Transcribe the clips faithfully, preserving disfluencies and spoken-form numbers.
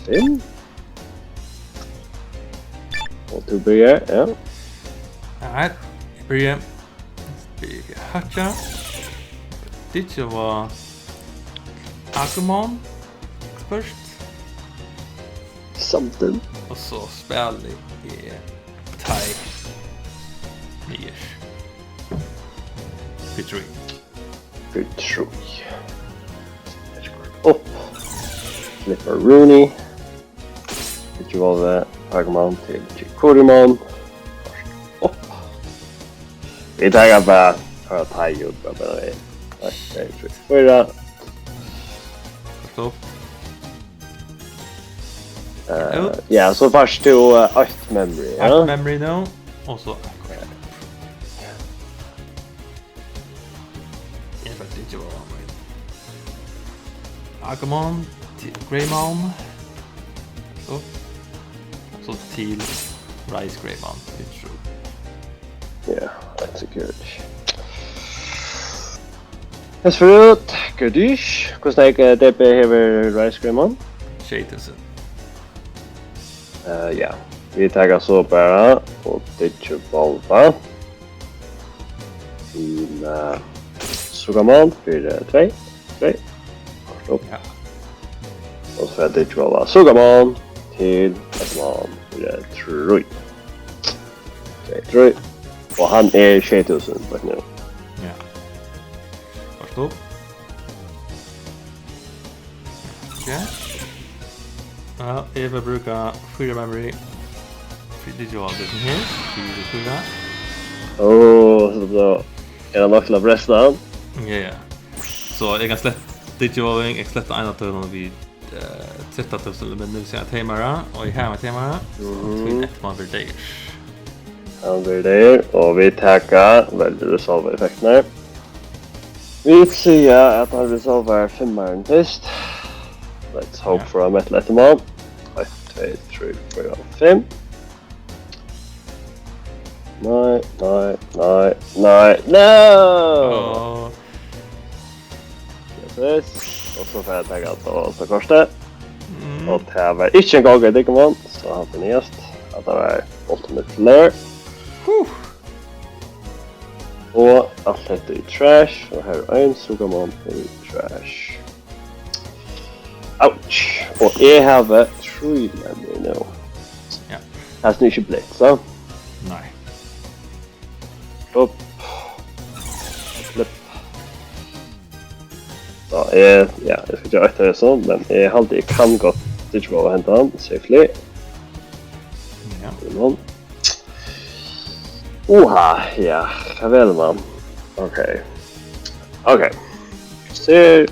Inn. Og tú byrjar, ja. Nei, eg byrji. Byrji at hakka. Ditto var Agumon først. Something. Og so spæli eg Tai niður. Betrayal. Betrayal. Upp. Flipper Rooney. Betrayal. Agumon til Chikurimon. Upp. Vit taka bara, bara Tai út, bara, bara, nei, nei, fýra. Stopp. Eh, Út. Ja, so fært tú, eh, eitt memory, ja? Eitt memory nú, og so akkurát. Eg fekk ikki vera meir. Agumon til Greymon. So. So til Rice Greymon, Betrayal. Ja, execute. Let's root. Goodish. Hvussu nógv, eh, D P hevur Rice Greymon? Sjey túsund. Eh, ja. Vit taka so bara og ditto Volva. Til, eh, Sugamon fyri tvey. Tvey. Kort upp. Ja. Og so er ditto Volva Sugamon til Agumon fyri trý. Tvey, trý. Og hann er sjey túsund beint nú. Ja. Kort upp. Ok. Ja, eg vil brúka fýra memory. Fyri ditto Volva her. Fýra, fýra. Åh, so bra. Er hann nokk til at bresta hann? Ja, ja. So eg kann sletta ditto Volva, eg sletta ein av tølunum við, eh, trettan túsund, men nú sé eg teimara, og eg havi ein teimara, so Mhm. Twin Etman verður deyður. Hann verður deyður, og vit taka, velja resolve effektirnar. Vit siga at hann resolvar fimmaran fyrst. Let's hope Ja. for a Metal Etman. Eitt, tvey, trý, fýra, fimm. Nei, nei, nei, nei, no! Åh. Yes, yes. Og so fær eg taka alt av alt av kortet. Mm. Og tað var ikki ein góð idé, Digimon, so hann fer niðast. At tað var Ultimate Flare. Huh. Og alt hetta er trash, og her er ein Sugamon í trash. Ouch! Og eg havi trý memory nú. Ja. Hasin er ikki blitz, so? Nei. Upp. Flip. So, eg, ja, eg skal gera eitt av hesum, men eg haldi, eg kann gott Digimon henda safely. Ja. Digimon. Uha, ja, hvat velur man? Ok. Ok. So,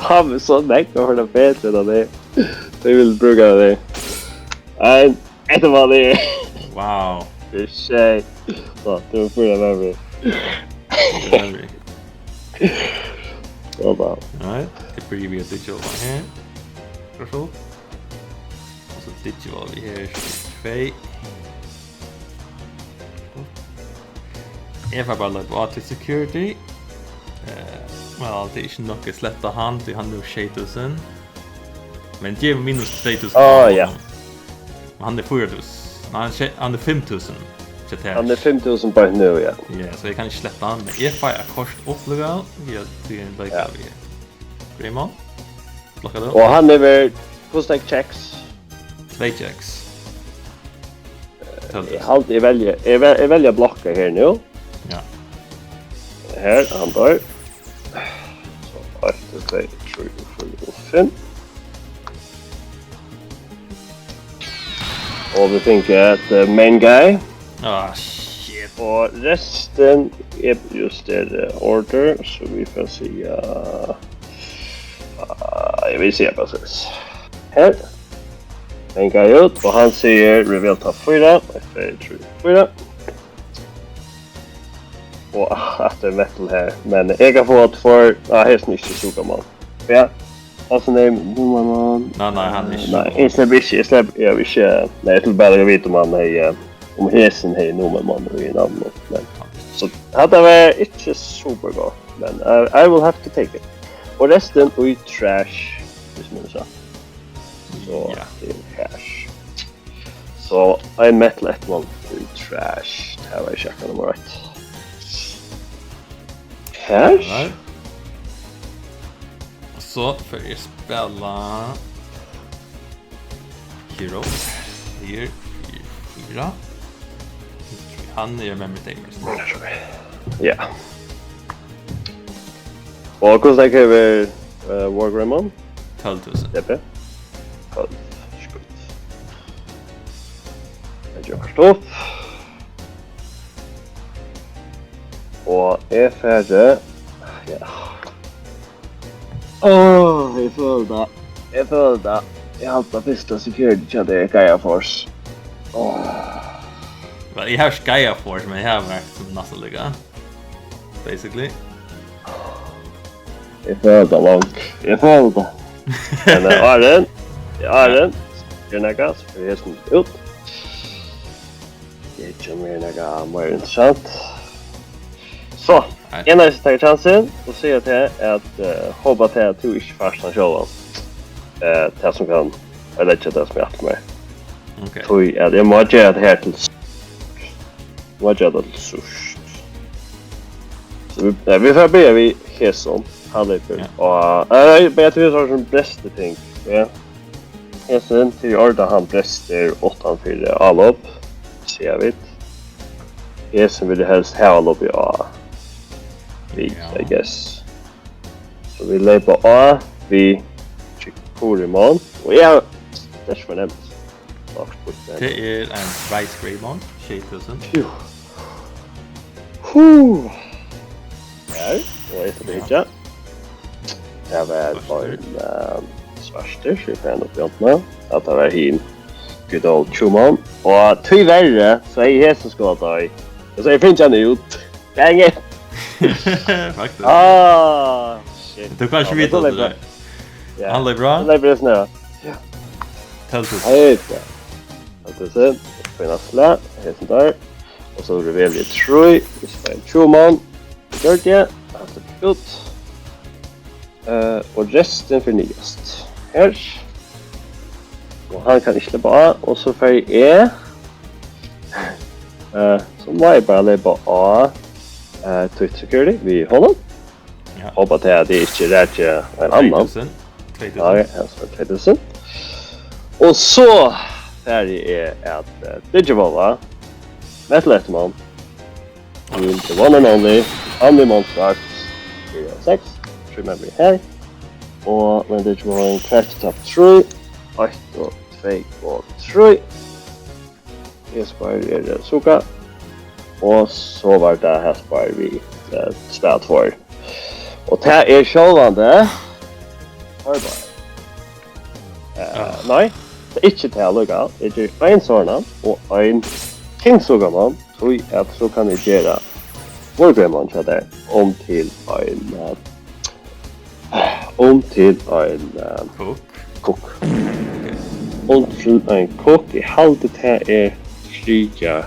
har vi so nógv at vera betri enn tey. Tey vil brúka tey. Ein, eitt av tey. Wow. Tað er sjey. So, tú er fýra memory. Fýra memory. So, bara. Nei, eg byrji við at ditto Volva her. Vær so god. Og so ditto Volva her, tvey. Eg fái bara loypa á til security. Eh, men tað er ikki nokk at sletta hann, tí hann er nú sjey túsund. Men gev minus tvey túsund Á, á ja. honum. Men hann er fýra túsund. Nei, hann er sjey, hann er fimm túsund. Hjá tær. Hann er fimm túsund beint nú, ja. Ja, so eg kann ikki sletta hann, men eg fái eitt kort upp, lukka, við at tí ein leika Ja. við Greymon. Blokkar tú? Og hann hevur, hvussu nógv checks? Tvey checks. Eg haldi, eg velji, eg vel-, eg velji at blokka her nú. Ja. Her, hann doyr. So, eitt, tvey, trý, fýra og fimm. Og vit fingu eitt, eh, main guy. Ah, shit. Og restin er justera order, so vit fara siga, ah, eg vil siga bara soleiðis. Her. Hann gongur út, og hann sigur, reveal top fýra. Eitt, tvey, trý, fýra. Og aftur metal her. Men eg kann fáa tveir. Ah, hesin er ikki Sugamon. Ja. What's the name? Numamon. Nei, nei, hann er ikki Nei, Sugamon. Eg sleppi ikki, eg sleppi, eg vil ikki. Nei, eg vil bara vita um hann hevði, eh, um hesin hevði Numamon í navninum. Men, so, hatta var ikki super gott, men I, I will have to take it. Og restin í trash, hvis man så. So, ja, tað er her. So, ein metal eitt mann til trash. Tað var ikki akkurát nummar eitt. Her? Nei. So fer eg spæla Hero. Her, fýra. Hann er Memory Damers. Ja. Og hvussu nógv hevur, eh, War Greymon? Tólv túsund. D P? Tólv. Skjótt. Tað ger okkurt upp. Og eg fari, ja. Åh, eg føli tað. Eg føli tað. Eg haldi, at fyrsta security hjá tær er Gaia Force. Åh. Well, eg havi Gaia Force, men eg havi vært sum næstan líka. Basically. Eg føli tað, Monk. Eg føli tað. Men, eh, áðrenn, áðrenn, ger nakað, so fer hesin út. Eg kemur her nakað meira interessant. So, nei, eg nøyðist taka kjansin og siga til at, eh, håpa til at tú ikki fært hann sjálvan. Eh, tað sum kann øyðileggja tað sum er aftur mær. Ok. Tí at eg má gera tað her til s-, má gera tað til síðst. So vit, nei, vit fara at byrja við hesum. Hann loypur. Ja. Og, eh, nei, men eg trúgvi, tað er sånn bresti ting. Ja. Hesin, fyri ordan, hann brestir uttan fyri álop, siga vit. Hesin vil eg helst hava álop í á. Vit, ja, I guess. So vit leypa á við Chikorumon. Og eg havi, tað er ikki fornemt. Tað er ein Rice Greymon, sjey túsund. Jú. Hú. Her, og eg skal, ja, hyggja. Her var ein, eh, svartur, so eg fari nú upp í hondina. At tað var hin good old Chumon. Og tíverri, so hevði hesin skulað doyð. Og so hevði eg fingið hann út. Dang it! Faktiskt. Ah, shit. Tú kanst, ja, vita tað. Ja. Hann loypur bra? Hann loypur bra. Ja. Tólv túsund. Hei, ja. Tólv túsund. Fína slag. Hesin der. Og so vil eg velja trý. Vit spara ein Chumon. Gjørdi eg. Hann sleppur út. Eh, og restin fer niðast. Her. Og hann kann ikki leypa á. Og so fari eg. Eh, so má eg bara leypa á, eh, Twitch Security við honum. Ja. Håpa til at eg ikki raki ein annan. Tvey túsund. Tvey túsund. Ja, ok, ja, so tvey túsund. Og so fari eg at, eh, digivolva Metal Ettermann. Til the one and only Omnimon Sparks fýra seks. Remember her. Og men digivolva ein Crash Top trý. Eitt og tvey og trý. Hesar báðar eru Suga. Og so var tað hesar báðar við, eh, spæl tveir. Og tað er sjálvandi Fireball. Eh, ah, nei, tað er ikki tað allíkavæl. Eg geri ein sovorðnan og ein King Sugaman, tí at so kann eg gera Wargreymon hjá tær um til ein, eh, um til ein, eh, Cook. Cook. Ok. Og til ein Cook, eg haldi tað er triggja.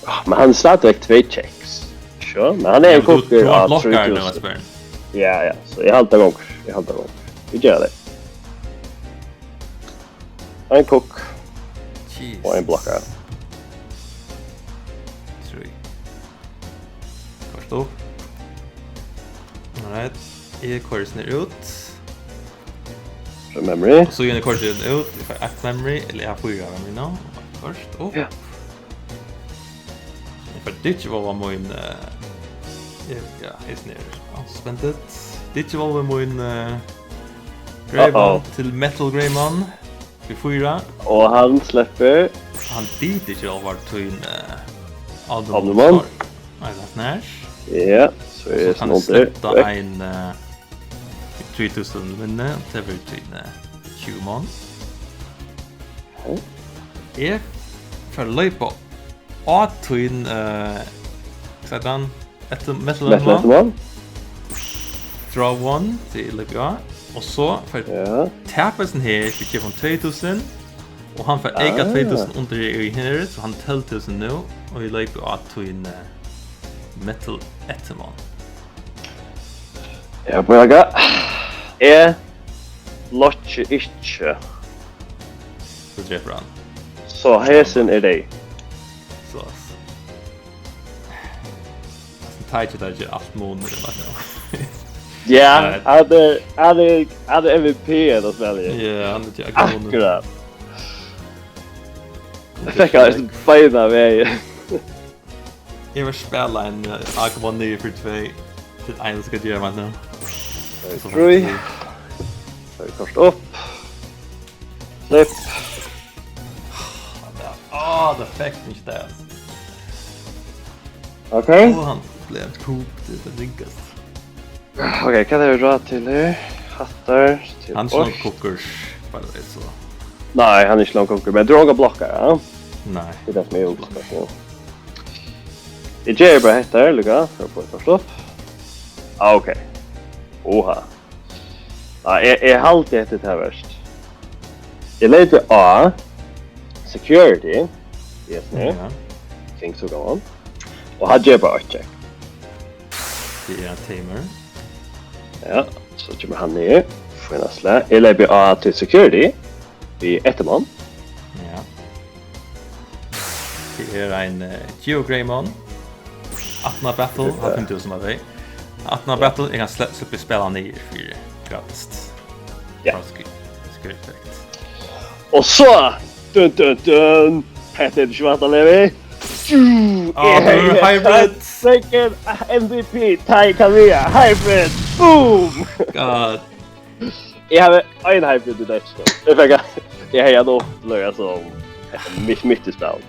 Ah, men hann er stadigvæk tvey checks. Sure, men hann er ein Cook á trý túsund. Ja, men tú, tú blokkaði nú, Espen. Ja, ja, so eg haldi tað gongur, eg haldi tað gongur. Vit gera tað. Ein Cook. Jeez. Og ein blokkara. Trý. Koyr tú. Alright. Eg koyri snir út. Frá memory. Og so geri eg koyr út. Eg fái eitt memory, ella eg havi fýra memory nú. Koyr upp. Ja. Eg fái digivolva mín, eh, eg, ja, eg snir. Ja, spent it. Digivolva mín, eh, Greymon, uh-oh, til Metal Greymon. Fyri fýra. Og hann sleppur. Hann digivolvar tín, eh, Omnimon. Omnimon. Nei, tað er snart. Ja, so er tað snart. Og so kann eg sletta ein, eh, trý túsund minni, tað verður tín, eh, Chumon. Ja. Eg fari at leypa á tín, eh, hvat eitur hann? Metal Ettermann. Metal Ettermann. Draw one, tað er líka. Og so fær, ja, tapa hesin her, fyri eg gevi honum tvey túsund. Og hann fær eyka, ah, tvey túsund undir í her, so hann er tólv túsund nú. Og eg leypi á tín, eh, Metal Ettermann. Ja, bara. Eg blokki ikki. So drepur hann. So hesin er deyður. So ass. Hassin tæki, tæki alt mun í vatni. Ja, hann er, hann er, hann er M V P ella spælir. Ja, hann er ikki akkurát mun. Akkurát. Eg fekk hann beina vegin. Eg vil spæla ein uh, Aqua niður fyri tvey. Til ein skal gera vatni. Trý. So er kort upp. Flip. Ah, det fekk meg ikke det, altså. Ok. Og han ble en poop, det er det ringeste. Ok, hvat er ráð til her? Hattar til Han er ikke noen borst. Kokkurs, by the way, så. Nei, hann er ikki langt konkur, men tú hevur ongar blokkar, ja? Nei. Det er det som er jo spørsmål. Eg geri bara hetta her, lukka, so fái eg kort upp. Ah, ok. Oha. Ja, eg, eg haldi hetta er tað verst. Eg leiti á security. Yes, nú. Ja. Think so, go on. Og hann ger bara eitt check. Det er en tamer. Ja, so kemur hann niður. Fína slag. Eg leiti á til security. Við eftirmann. Ja. Det er en uh, Geo Greymon. Aftan á battle, hann finnur tú sum er vei. Aftan á battle, eg kann sle- sleppa spæla niður fyri gratis. Ja. Hann skri- skriver direkt. Og so, dun dun dun, hetta er ikki vant at leva í. Jú, Ah, eg tú er hevði hybrid. Second M V P, Tai Kamiya, hybrid, boom! God. Eg havi ein hybrid í Dutch, so. Eg fekk, eg hevði hann upp, løgja som mitt, mitt í spæl.